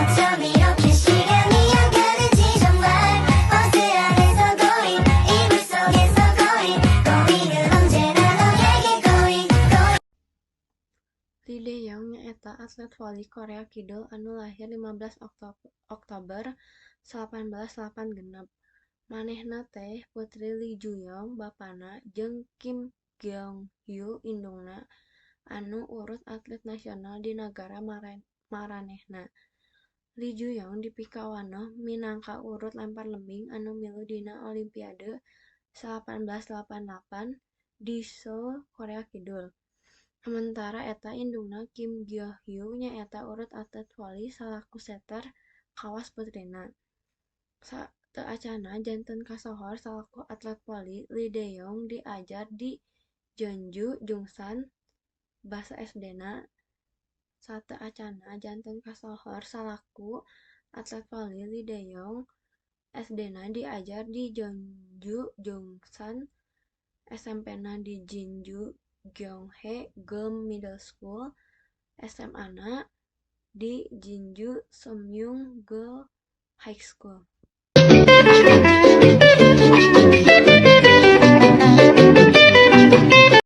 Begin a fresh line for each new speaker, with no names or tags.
어쩜 이렇게 시간이 안 가는지 정말. 버스 안에서 going, 이불 속에서 going, going은 언제나 너에게 going, going.
Lee Dae-young nyaeta atlet voli Korea Kidul anu lahir 15 Oktober 1986. Manehna teh putri Lee Ju-young bapana jeung Kim Gyeong-hyo indungna anu urut atlet nasional di nagara maranehna. Lee Ju-young dipikawanoh minangka urut lempar lembing anu milu dina Olimpiade 1988 di Seoul, Korea Kidul. Samentara eta indungna Kim Gyo-hyo nyaeta urut atlet voli salaku setter kawas putrina. Sateuacanna janten kasohor salaku atlet voli, Lee Dae-young diajar di Jeonju Jungsan basa SD-na. Sateuacanna janten kasohor salaku atlet voli, Lee Dae-young SD-na diajar di Jeonju Jungsan, SMP-na di Jinju Gyeonghae Girls Middle School, SMA-na di Jinju Soomyung Girls High School.